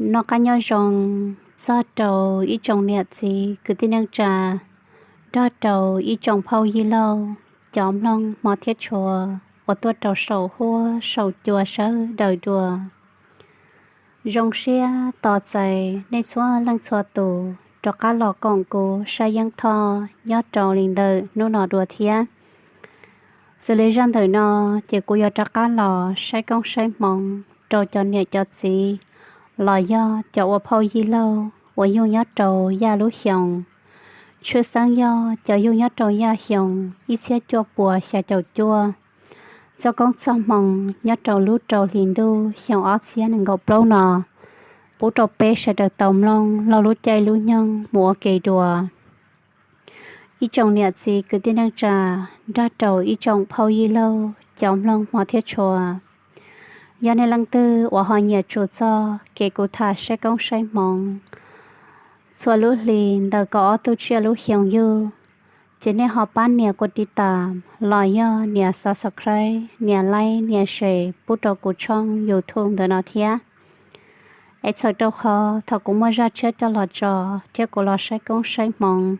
Noj qab nyob zoo txog rau ib tsoom niam txiv kwv tij neej tsa, nrog rau ib tsoom phauj yij lauj, cov mloog hmov thiab tshua uas tuaj rau saum huab saum cua sawv daws dua. Zoo siab tos txais nej txhua leej txhua tus rov qab los koom kuv saib Yeeb Thoj nyob rau li ntawm hnub no dua thiab. Xws li zaj ntawm no, ces kuv yuav rov qab los saib koob saib hmoov rau cov niam cov txiv los yog cov ua phauj yij lauj uas yug nyob rau yaj lub xyoo. Tshwj xeeb yog cov yug nyob rau yaj xyoo ib txhiab cuaj puas xya caum cuaj, txoj koob txoj hmoov nyob rau lub rau hli ntuj xyoo ob txhiab nees nkaum plaub no, pub rau peb sawv daws tau mloog laug lub caij lub nyoog mus ua ke dua. Ib tsoom niam txiv kwv tij neej tsa, nrog rau ib tsoom phauj yij lauj, cov mloog hmov thiab tshua, yog nej leej twg uas ho nyiam tsum txog kev kuv tham saib koob saib hmoov txhua lub hli ntawm kaum ob tug tsiaj lub xyoo yug, ces nej ho pab nias kuv tiv tas los yog nias subscribe, nias like, nias share pub rau kuv tshooj YouTube ntawm no thiab. Es txhawm rau qhov thaum kuv muaj zaj tshiab coj los tso thiab kuv los saib koob saib hmoov,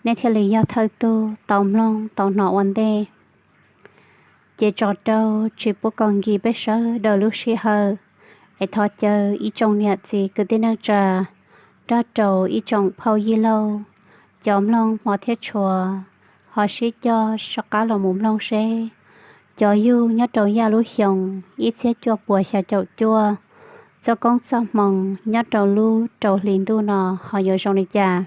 nej thiaj li yog thawj tug tau mloog tau hnov ua ntej. Ces tso rau tsis pub kom nkis peb sawv daws lub sij hawm, es thov caw ib tsoom niam txiv kwv tij neej tsa, nrog rau ib tsoom phauj yij lauj, cov mloog hmov thiab tshua, ho sib coj soj qab los mus mloog seb cov yug nyob rau yaj lub xyoo ib txhiab cuaj puas xya caum cuaj, txoj koob txoj hmoov nyob rau lub rau hli ntuj no ho yuav zoo li cas.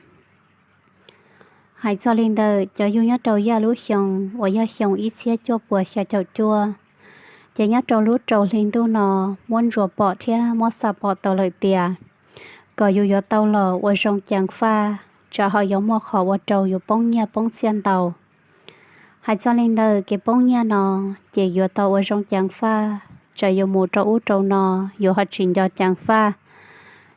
Hais txog li ntawm cov yug nyob rau yaj lub xyoo uas yog xyoo ib txhiab cuaj puas xya caum cuaj, ces nyob rau lub rau hli ntuj no muab ntsuas pom thiab muab xam pom tau lawm tias kom yus yuav tau los ua zoo ceev faj, tsam ho yuav muaj qhov ua rau yus poob nyiaj poob txiaj ntau. Hais txog li ntawm kev poob nyiaj no, ces yuav tau ua zoo ceev faj, tsam yus mus rau ub rau no yus ho tsis nco ceev faj,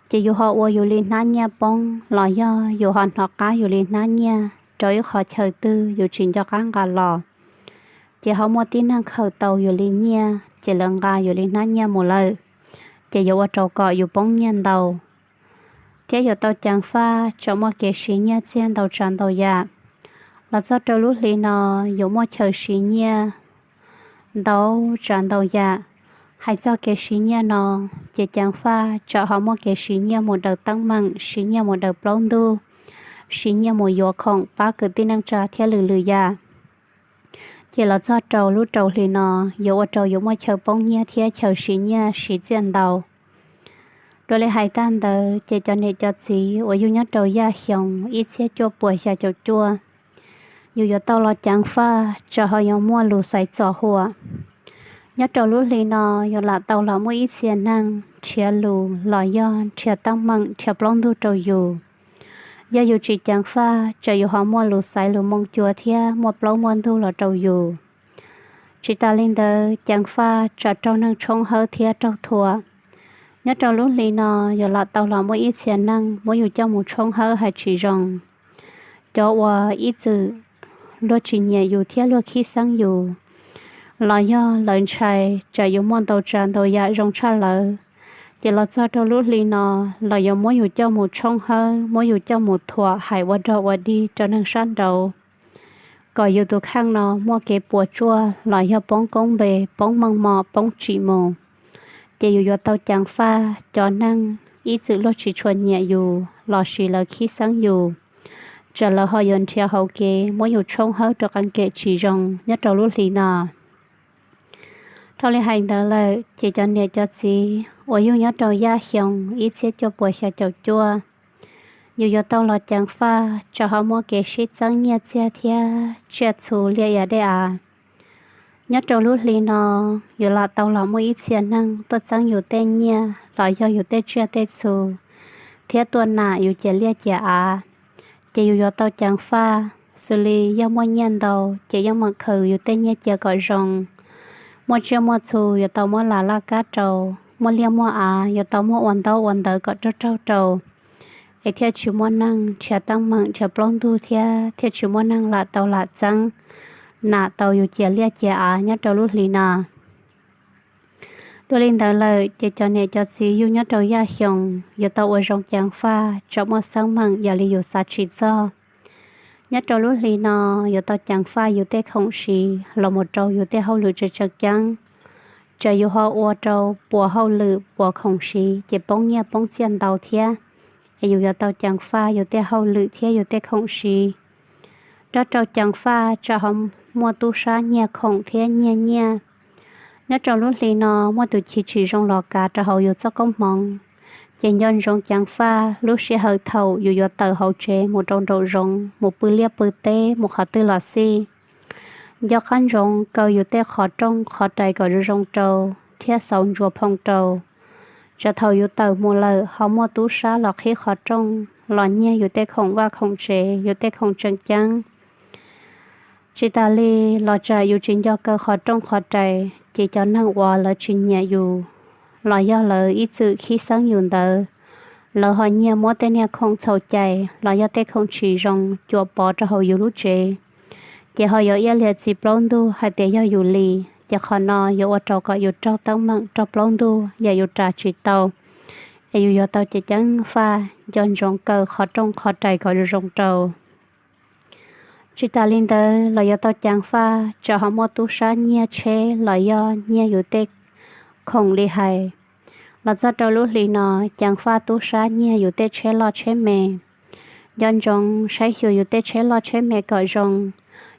ces yus ho ua yus li hnab nyiaj poob los yog yus ho hnov qab yus li hnab nyiaj rau ib qhov chaw twg yus tsis nco qab nqa los, ces ho muaj tib neeg khaws tau yus li nyiaj ces lawv nqa yus li hnab nyiaj mus lawm, ces yuav ua rau kom yus poob nyiaj ntau. Thiab yuav tau ceev faj tsam muaj kev siv nyiaj txiag ntau tsav ntau yam. Los txog rau lub hli no, yuav muaj chaw siv nyiaj ntau tsav ntau yam. Hais txog kev siv nyiaj no, ces ceev faj tsam ho muaj kev siv nyiaj mus daws teeb meem, siv nyiaj mus daws plaub ntug, siv nyiaj mus yuav khoom pab kwv tij neej tsa thiab lwm lwm yam. Ces los txog rau lub rau hli no, yuav ua rau yuav muaj chaw poob nyiaj thiab chaw siv nyiaj siv txiaj ntau. Dua li hais tag ntawd ces cov niam cov txiv uas yug nyob rau yaj xyoo ib txhiab cuaj puas xya caum cuaj, yus yuav tau los ceev faj tsam ho yuav muaj lus xaiv txom huam. Nyob rau lub hli no yuav lam tau los muaj ib txhia neeg nrhiav lus los yog nrhiav teeb meem nrhiav plaub ntug rau yus. Yog yus tsis ceev faj tsam yus ho muaj lus xaiv lus moo cua thiab muaj plaub muaj ntug los rau yus. Tsis tas li ntawd, ceev faj tsam raug neeg tshoob hawb thiab raug thuam. Nyob rau lub hli no yuav lam tau los muaj ib txhia neeg muab yus coj mus tshoob hawb hais tsis zoo. Cov uas ib txwm luag tsis nyiam yus thiab luag khib xeeb yus, los yog lawv ntshai tsam yus muaj ntau tsav ntau yam zoo tshaj lawv, ces los txog rau lub hli no, lawv yuav muab yus coj mus tshoob hawb, muab yus coj mus thuam hais ua dog ua dig rau neeg sab nraud, kom yus tus kheej no muaj kev puas tsuaj los yog poob koob npe, poob meej mom, poob tsim mus. Ces yus yuav tau ceev faj cov neeg ib txwm luag tsis tshua nyiam yus lossis lawv khib xeeb yus, tsam lawv ho yuav nrhiav hauv kev muab yus tshoob hawb rau qee kem tsis zoo nyob rau lub hli no. Dhau li hais ntawd lawm ces cov niam cov txiv uas yug nyob rau yaj xyoo ib txhiab cuaj puas xya caum cuaj, yus yuav tau los ceev faj tsam ho muaj kev sib txeeb nyiaj txiag thiab tsiaj txhu liaj ia dej av. Nyob rau lub hli no, yuav lam tau los muaj ib txhia neeg tuaj txeeb yus tej nyiaj los yog yus tej tsiaj tej txhu, thiab tuaj nam yus ciam liaj ciam av. Ces yus yuav tau ceev faj, xws li yog muaj nyiaj ntau ces yeej meem khaws yus tej nyiaj cia kom zoo. Muaj tsiaj muaj txhu yuav tau muab las laj kab rau, muaj liaj muaj av yuav tau muab ua ntaub ua ntawv kom raug raug rau, es thiaj tsis muaj neeg nrhiav teeb meem nrhiav plaub ntug thiab thiaj tsis muaj neeg lam tau lam txeeb, nam tau yus ciam liaj ciam av nyob rau lub hli no. Dua li ntawd lawm ces cov niam cov txiv yug nyob rau yaj xyoo yuav tau ua zoo ceev faj, tsam muaj xeeb meem yam li yus xav tsis txog. Nyob rau lub hli no yuav tau ceev faj yus tej khoom siv los mus rau yus tej hauj lwm tseem tseem ceeb. Tsam yus ho ua rau puas hauj lwm puas khoom siv ces poob nyiaj poob txiaj ntau thiab, es yus yuav tau ceev faj yus tej hauj lwm thiab yus tej khoom siv. Rov rau ceev faj tsam ho muaj tub sab nyiag khoom thiab nyiag nyiaj. Nyob rau lub hli no muaj tus chiv tsis zoo los kav rau hauv yus txoj koob hmoov, ces nco ntsoov ceev faj lub sij hawm thaum yus yuav tawm hauv tsev mus rau nraum zoov mus pw liaj pw teb mus qhov twg los xij. Nco qab ntsoov kaw yus tej qhov rooj qhov rais kom zoo zoo rau thiab xauv ntsuas phoo rau, tsam thaum yus tawm mus lawm ho muaj tub sab los qhib qhov rooj los nyiag yus tej khoom vaj khoom tsev yus tej khoom tseem ceeb. Tsis tas li los tsam yus tsis nco kaw qhov rooj qhov rais ces cov neeg uas lawv tsis nyiam yus los yog lawv ib txwm khib xeeb yus ntawd, lawv ho nyiag muab tej niag khoom txhaum cai los yog tej khoom tsis zoo cuam pov rau hauv yus lub tsev, ces ho yuav iab liam txim plaub ntug hais tias yog yus li. Ces qhov no yuav ua rau kom yus raug teeb meem raug plaub ntug yam yus ras tsis tau, es yus yuav tau ceev ceev faj nco ntsoov kaw qhov rooj qhov rais kom zoo zoo rau. Tsis tas li ntawd los yuav tau ceev faj tsam ho muaj tub sab nyiag tsheb los yog nyiag yus tej khoom li hais. Los txog rau lub hli no, ceev faj tub sab nyiag yus tej tsheb loj tsheb me. Nco ntsoov saib xyuas yus tej tsheb loj tsheb me kom zoo,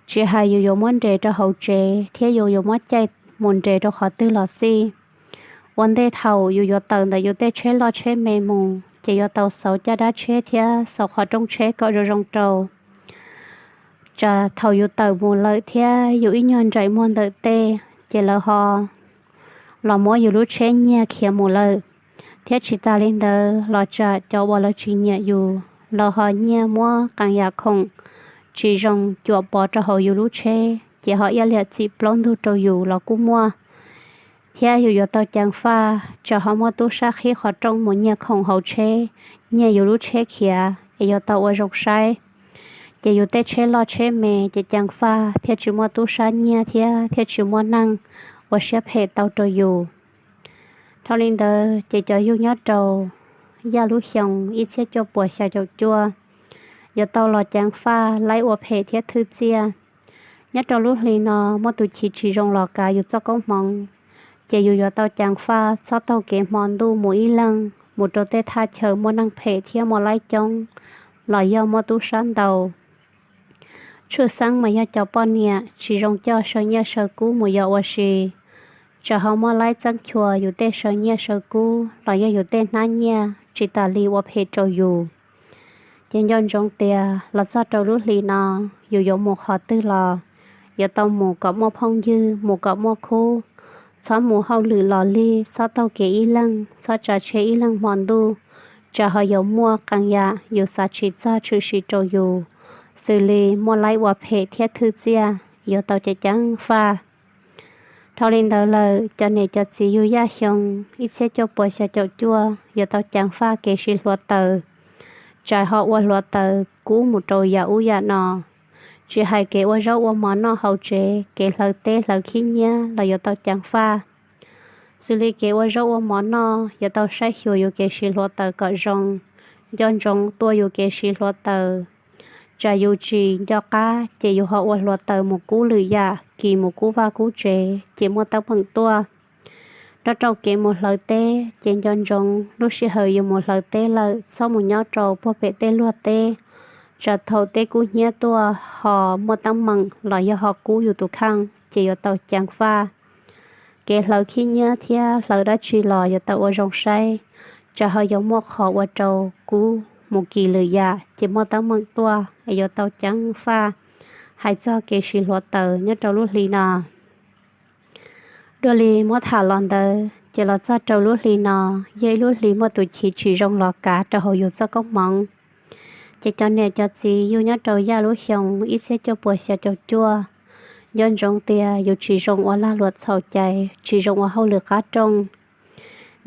tsis hais yus yuav muab nres rau hauv tsev thiab yus yuav muab caij mus nres rau qhov twg los xij. Ua ntej thaum yus yuav tawm ntawm yus tej tsheb loj tsheb me mus ces yuav tau xauv caj dab tsheb thiab xauv qhov rooj tsheb kom zoo zoo rau, tsam thaum yus tawm mus lawm thiab yus ib nyuag nraim muag ntawm tej ces lawv ho los muab yus lub tsheb nyiag khiav mus lawm. Thiab tsis tas li ntawd los tsam cov uas lawv tsis nyiam yus, lawv ho nyiag muab qee yam khoom tsis zoo cuam pov rau hauv yus lub tsheb ces ho iab liam txim plaub ntug rau yus los kuj muaj. Thiab yus yuav tau ceev faj tsam ho muaj tub sab qhib qhov rooj mus nyiag khoom hauv tsheb, nyiag yus lub tsheb khiav es yuav tau ua zoo saib. Ces yus tej tsheb loj tsheb me ces ceev faj thiaj tsis muaj tub sab nyiag thiab thiaj tsis muaj neeg ua siab phem tau rau yus. Dhau li ntawd ces cov yug nyob rau yaj lub xyoo ib txhiab cuaj puas xya caum cuaj yuav tau los ceev faj laib ua phem thiab thwj txiaj. Nyob rau lub hli no muaj tus chiv tsis zoo los kav yus txoj koob hmoov, ces yus yuav tau ceev faj txhob taug kev hmo ntuj mus ib leeg mus rau tej thaj chaw muaj neeg phem thiab muaj laib coob los yog muaj tub sab ntau. Tshwj xeeb mas yog cov poj niam tsis zoo coj saw nyiaj saw kub mus yos ua si, tsam ho muaj laib txeeb chua yus tej saw nyiaj saw kub los yog yus tej hnab nyiaj tsis tas li ua phem rau yus. Ces nco ntsoov tias los txog rau lub hli no, yus yuav mus qhov twg los yuav tau mus kom muaj phooj ywg, mus kom muaj khub. Txhob mus hauj lwm los lig, txhob taug kev ib leeg, txhob tsav tsheb ib leeg hmo ntuj, tsam ho yuav muaj qee yam yus xav tsis txog tshwm sim rau yus, xws li muaj laib ua phem thiab thwj txiaj, yuav tau ceev ceev faj. Dhau li ntawd lawm, cov niam cov txiv yug yaj xyoo ib txhiab cuaj puas xya caum cuaj yuav tau ceev faj kev siv hluav taws, tsam ho ua hluav taws kub mus rau yam ub yam no. Tsis hais kev ua zaub ua mov noj hauv tsev, kev hlawv teb hlawv khib nyiab los yuav tau ceev faj. Xws li kev ua zaub ua mov noj yuav tau saib xyuas yus kev siv hluav taws kom zoo, nco ntsoov tua yus kev siv hluav taws, tsam yus tsis nco qab ces yus ho ua hluav taws mus kub lwm yam, kis mus kub vaj kub tsev ces muaj teeb meem tuaj. Rov rau kev mus hlawv teb ces nco ntsoov lub sij hawm yus mus hlawv teb lawm txhob mus nyob rau puag pem tej luag teb, tsam thaum teb kub hnyiab tuaj ho muaj teeb meem los yog ho kub yus tus kheej ces yuav tau ceev faj. Kev hlawv khib nyiab thiab hlawv dab tsi los yuav tau ua zoo saib, tsam ho yuav muaj qhov ua rau kub mus kis lwm yam ces muaj teeb meem tuaj es yuav tau ceev faj. Hais txog kev siv hluav taws nyob rau lub hli no, dua li muab tham los ntawd ces los txog rau lub hli no, yog ib lub hli muaj tus chiv tsis zoo los kav rau hauv yus txoj koob hmoov. Ces cov niam cov txiv yug nyob rau yaj lub xyoo ib txhiab cuaj puas xya caum cuaj, nco ntsoov tias yus tsis zoo ua lag luam txhaum cai, tsis zoo ua hauj lwm qab rooj,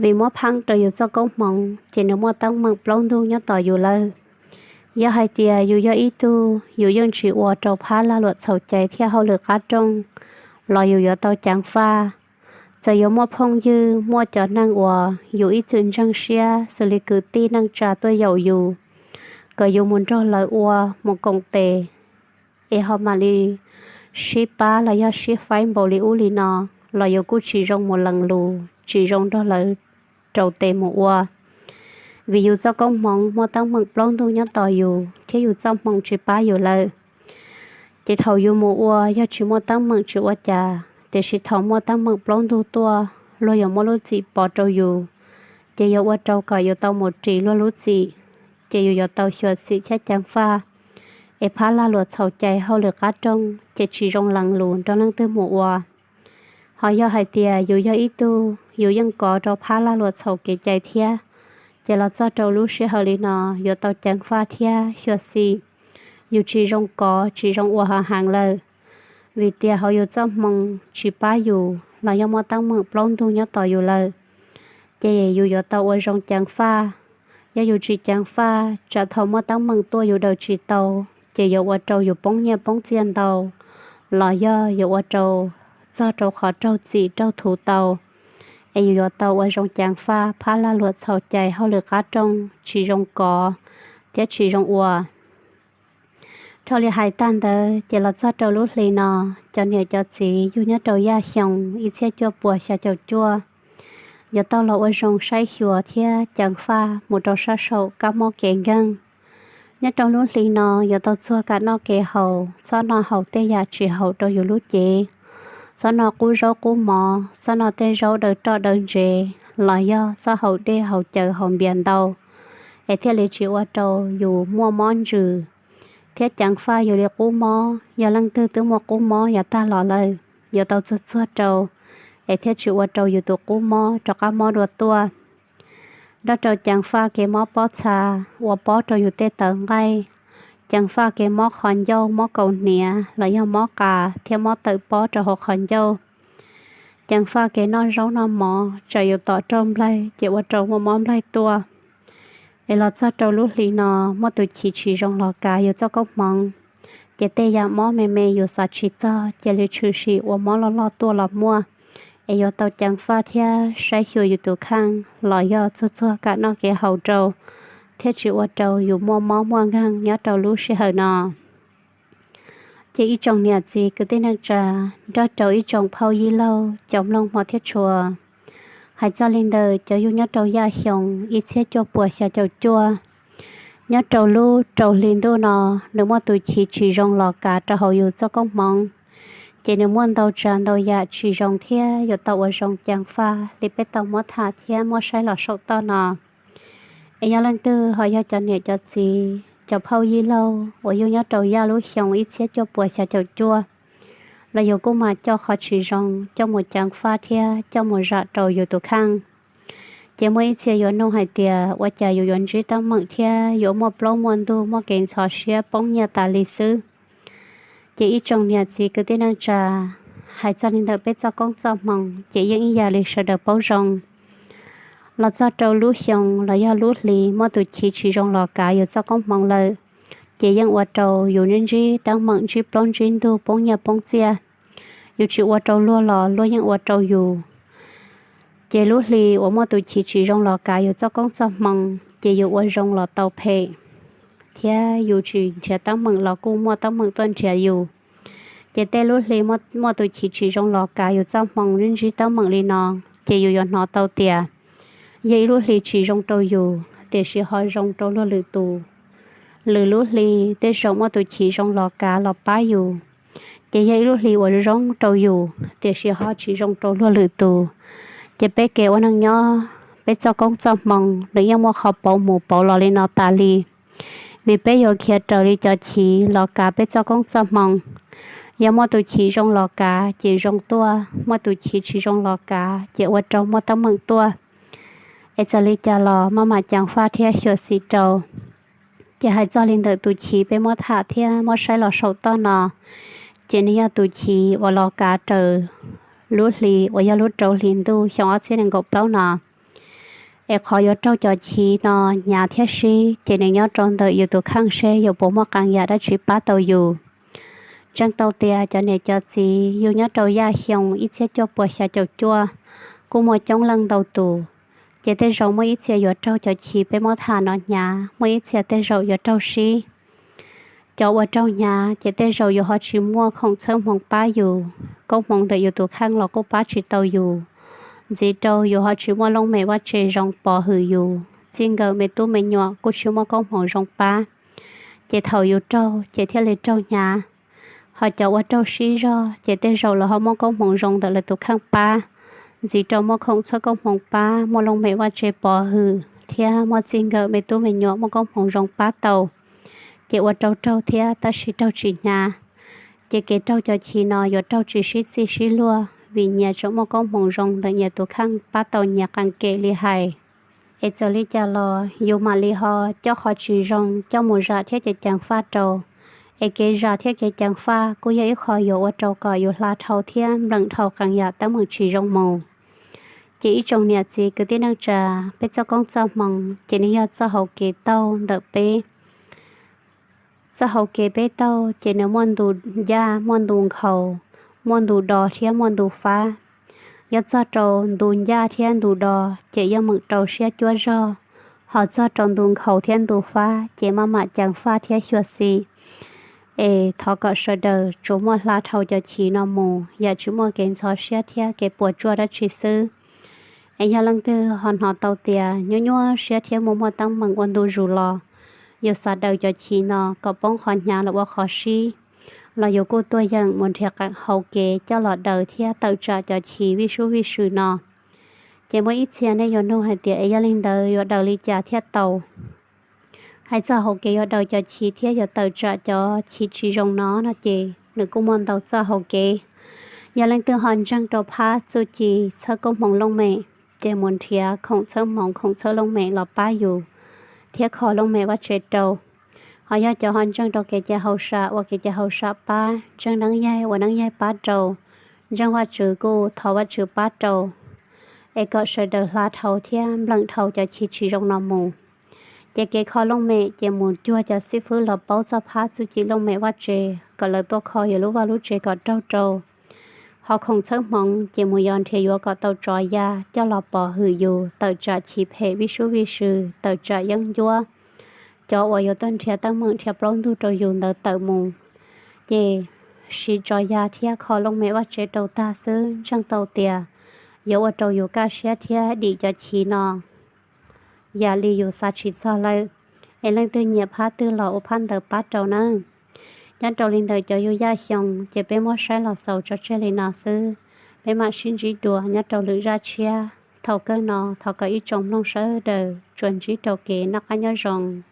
vim muab pheeb rau yus txoj koob hmoov ces nws muaj teeb meem plaub ntug nyob tos yus lawm. Yog hais tias yus yog ib tug yus yeej tsis ua rau phab lag luam txhaum cai thiab hauj lwm qab rooj los yus yuav tau ceev faj. Txawm yuav muaj phooj ywg, muaj cov neeg uas yus ib txwm ntseeg siab xws li kwv tij neej tsa tuaj yaum yus, kom yus mus nrog lawv ua, mus koom tes, es ho mam li sib pab los yog sib faib npaum li ub li no, los yus kuj tsis zoo mus lees lus, tsis zoo nrog lawv rau tes mus ua. Vim yus txoj koob hmoov muaj teeb meem plaub ntug nyob tos yus thiab yus txoj hmoo tsis pab yus lawm. Ces thaum yus mus ua yog tsis muaj teeb meem tsis ua cas, tiam sis thaum muaj teeb meem plaub ntug tuaj, luag yuav muab lub txim pov rau yus, ces yuav ua rau kom yus tau mus ris luag lub txim, ces yus yuav tau xyuam xim thiab ceev faj, es phab lag luam txhaum cai hauj lwm qab rooj ces tsis zoo lees lus nrog leej twg mus ua. Ho yog hais tias yus yog ib tug yus yeej kov rau phab lag luam txhaum kev cai thiab, ces los txog rau lub sij hawm li no yuav tau ceev faj thiab xyuam xim. Yus tsis zoo kov tsis zoo ua ho heev lawm, vim tias hauv yus txoj hmoo tsis pab yus los yog muaj teeb meem plaub ntug nyob tos yus lawm, ces yus yuav tau ua zoo ceev faj. Yog yus tsis ceev faj, tsam thaum muaj teeb meem tuaj yus daws tsis tau, ces yuav ua rau yus poob nyiaj poob txiaj ntau, los yog yuav ua rau txog rau qhov raug txim raug thuv tau. Es yus yuav tau ua zoo ceev faj phab lag luam txhaum cai hauj lwm qab rooj tsis zoo kov thiab tsis zoo ua. Dhau li hais tag ntawd ces los txog rau lub hli no, cov niam cov txiv yug nyob rau yaj xyoo ib txhiab cuaj puas xya caum cuaj, yuav tau los ua zoo saib xyuas thiab ceev faj mus rau sab saum kab mob kev nkeeg. Nyob rau lub hli no yuav tau txuag kam noj kev haus, txhob noj haus tej yam tsis haum rau yus lub cev, txhob noj qub zaub qub mov, txhob noj tej zaub daws roj daws ntsev, los yog txhob haus dej haus cawv haus npias ntau, es thiaj li tsis ua rau yus muaj mob ntsws thiab ceev faj yus li qub mob. Yog leej twg twb muaj qub mob yav tag los lawm, yuav tau txuag txuag rau, es thiaj tsis ua rau yus tus qub mob rov qab mob dua tuaj. Nrog rau ceev faj kev mob pob txha, ua pob rau yus tej tawv nqaij, ceev faj kev mob qhov ncauj, mob kaus hniav los yog mob qas thiab mob tawm pob rau hauv qhov ncauj, ceev faj kev noj zaub noj mov, tsam yus tom roj nplaig ces ua rau muaj mob nplaig tuaj. Es los txog rau lub hli no, muaj tus chiv tsis zoo los kav yus txoj koob hmoov, ces tej yam mob me me yus xav tsis txog cia li tshwm sim ua mob loj loj tuaj los muaj. Es yuav tau ceev faj thiab saib xyuas yus tus kheej los yog txuag txuag kam noj kev haus rau, thiaj tsis ua rau yus muaj mob muaj nkeeg nyob rau lub sij hawm no. Ces ib tsoom niam txiv kwv tij neej tsa, nrog rau ib tsoom phauj yij laug cov mloog hmov thiab tshua, hais txog li ntawm cov yug nyob rau yaj xyoo ib txhiab cuaj puas xya caum cuaj, nyob rau lub rau hli ntuj no, nws muaj tus chiv tsis zoo los kav rau hauv yus txoj koob hmoov, ces nws muaj ntau tsav ntau yam tsis zoo thiab yuav tau ua zoo ceev faj li peb tau muab tham thiab muab saib los saum toj no. Es yog leej twg ho yog cov niam cov txiv cov phauj yij laug uas yug nyob rau yaj lub xyoo ib txhiab cuaj puas xya caum cuaj, los yus kuj mam coj qhov tsis zoo coj mus ceev faj thiab coj mus zam rau yus tus kheej. Ces muaj ib txhia yuav nug hais tias ua cas yus yuav ntsib teeb meem thiab yuav muaj plaub muaj ntug muaj kev ntxhov siab poob nyiaj tas li xwb. Ces ib tsoom niam txiv kwv tij neej tsa, hais txog li ntawm peb txoj koob txoj hmoov ces yeej ib yam li sawv daws paub zoo. Los txog rau lub xyoo los yog lub hli muaj tus chiv tsis zoo los kav yus txoj koob hmoov lawm, ces yeej ua rau yus ntsib teeb meem ntsib plaub ntsib ntug poob nyiaj poob txiaj. Yus tsis ua rau luag los luag yeej ua rau yus. Ces lub hli uas muaj tus chiv tsis zoo los kav yus txoj koob txoj hmoov ces yus ua zoo los tau phem, thiab yus tsis nrhiav teeb meem los kuj muaj teeb meem tuaj nrhiav yus. Ces tej lub hli muaj tus chiv tsis zoo los kav yus txoj hmoov ntsib teeb meem li no, ces yus yuav hnov tau tias yog ib lub hli tsis zoo rau yus tiam sis ho zoo rau luag lwm tus. Lwm lub hli tej zaum muaj tus chiv zoo los kav los pab yus, ces yog ib lub hli uas zoo rau yus tiam sis ho tsis zoo rau luag lwm tus. Ces peb kev ua neej nyob, peb txoj koob txoj hmoov nws yeej muaj qhov pauv mus pauv los li no tas li. Vim peb yuav khiav raws li cov chiv los kav peb txoj koob txoj hmoov. Yog muaj tus chiv zoo los kav ces zoo tuaj, muaj tus chiv tsis zoo los kav ces ua rau muaj teeb meem tuaj. Es txawm li cas los maj mam ceev faj thiab xyuam xim rau. Ces hais txog li ntawm tus chiv peb muab tham thiab muab saib los saum toj no, ces nws yog tus chiv uas los kav raws lub hli uas yog lub rau hli ntuj xyoo ob txhiab nees nkaum plaub no. Es qhov yuav raug cov chiv no hnyav thiab sib ces nws nyob rau ntawm yus tus kheej seb yus puas muaj qee yam dab tsi pab tau yus. Ntseeg tau tias cov niam cov txiv yug nyob rau yaj xyoo ib txhiab cuaj puas xya caum cuaj kuj muaj coob leej ntau tus, ces tej zaum muaj ib txhia yuav raug cov chiv peb muab tham no hnyav, muaj ib txhia tej zaum yuav raug sib. Cov uas raug hnyav ces tej zaum yus ho tsis muaj khoom txhawb hmoov pab yus, koob hmoov ntawm yus tus kheej los kuj pab tsis tau yus, ntxiv rau yus ho tsis muaj looj mem vaj tse zoo pov hwm yus, txij nkawm me tub me nyuam kuj tsis muaj koob hmoov zoo pab. Ces thaum yus raug ces thiaj li raug hnyav. Ho cov uas raug sib zog ces tej zaum los ho muaj koob hmoov zoo ntawm lawv tus kheej pab, ntxiv rau muaj khoom txhawb koob hmoov pab, muaj looj mem vaj tse pov hwm thiab muaj txij nkawm me tub me nyuam muaj koob hmoov zoo pab tau, ces ua rau raug thiab tab sis raug tsis hnyav. Ces kev raug cov chiv no yuav raug tsis sib txig sib luag vim nyias tseem muaj koob hmoov zoo ntawm nyias tus kheej pab tau nyias qee kem li hais. Es txawm li cas los yus mam li ho coj qhov tsis zoo coj mus zam thiab ceev ceev faj rau. Es kev zam thiab kev ceev faj kuj yog ib qho yuav ua rau kom yus hla dhau thiab npleem dhau qee yam teeb meem tsis zoo mus. Ces ib tsoom niam txiv kwv tij neej tsa, peb txoj koob txoj hmoov ces nws yog txoj hauv kev taug ntawm peb. Txoj hauv kev peb taug ces nws muaj ntu ncaj, muaj ntu nkhaus, muaj ntu do thiab muaj ntu fab. Yog txog rau ntu ncaj thiab ntu do ces yeej meem rau siab cuab zog, ho txog rau ntu nkhaus thiab ntu fab ces maj mam ceev faj thiab xyuam xim. Es thov kom sawv daws tsuas muaj hla dhau cov chiv no mus, yam tsis muaj kev ntxhov siab thiab kev puas tsuaj dab tsi xwb. Es yog leej twg ho hnov tau tias nyuaj nyuaj siab thiab muaj muaj teeb meem ua ntu zus los, yus xav daws cov chiv no kom poob qhov hnyav los ua qhov sib, los yus kuj tuaj yeem mus nrhiav qee hauv kev coj los daws thiab tawm tsam cov chiv vij sub vij sw no. Ces muaj ib txhia nej yuav nug hais tias es yog li ntawd yuav daws li cas thiaj tau? Hais txog hauv kev yuav daws cov chiv thiab yuav tawm tsam cov chiv tsis zoo no no ces nws kuj muaj ntau txoj hauv kev. Yog leej twg ho ntseeg rau phab txuj ci txhawb koob hmoov looj mem, ces mus nrhiav khoom txhawb hmoov khoom txhawb looj mem los pab yus thiab kho looj mem vaj tse rau. Ho yog cov ho ntseeg rau kev cai hauj sam ua kev cai hauj sam pab, ntseeg neeb yaig ua neeb yaig pab rau, ntseeg Vajtswv kuj thov Vajtswv pab rau, es kom sawv daws hla dhau thiab npleem dhau cov chiv tsis zoo no mus. Ces kev kho looj mem ces mus cuag cov xib fwb los paub txog phab txuj ci looj mem vaj tse kom lawv tuaj kho yus lub vaj lub tsev kom raug rau. Ho khoom txhawb hmoov ces mus yos nrhiav yuav kom tau tsov ya coj los pov hwm yus, tawm tsam chiv phem vij sub vij sw, tawm tsam yeeb ncuab, cov uas yuav tuaj nrhiav teeb meem nrhiav plaub ntug rau yus ntawd tawm mus. Ces siv tsov ya thiab kho looj mem vaj tse rau tag xwb ntseeg tau tias yuav ua rau yus kaj siab thiab dim cov chiv no yam li yus xav tsis txog lawm. Es leej twg nyiam phab twg los ua phab ntawd pab rau nawb. Nyob rau li ntawm cov yug yaj xyoo ces peb muab saib los xaus tso tseg li no xwb. Peb mam sib ntsib dua nyob rau lwm zaj tshiab. Thaum kawg no thov kom ib tsoom mloog sawv daws tsuas ntsib rau kev noj qab nyob zoo.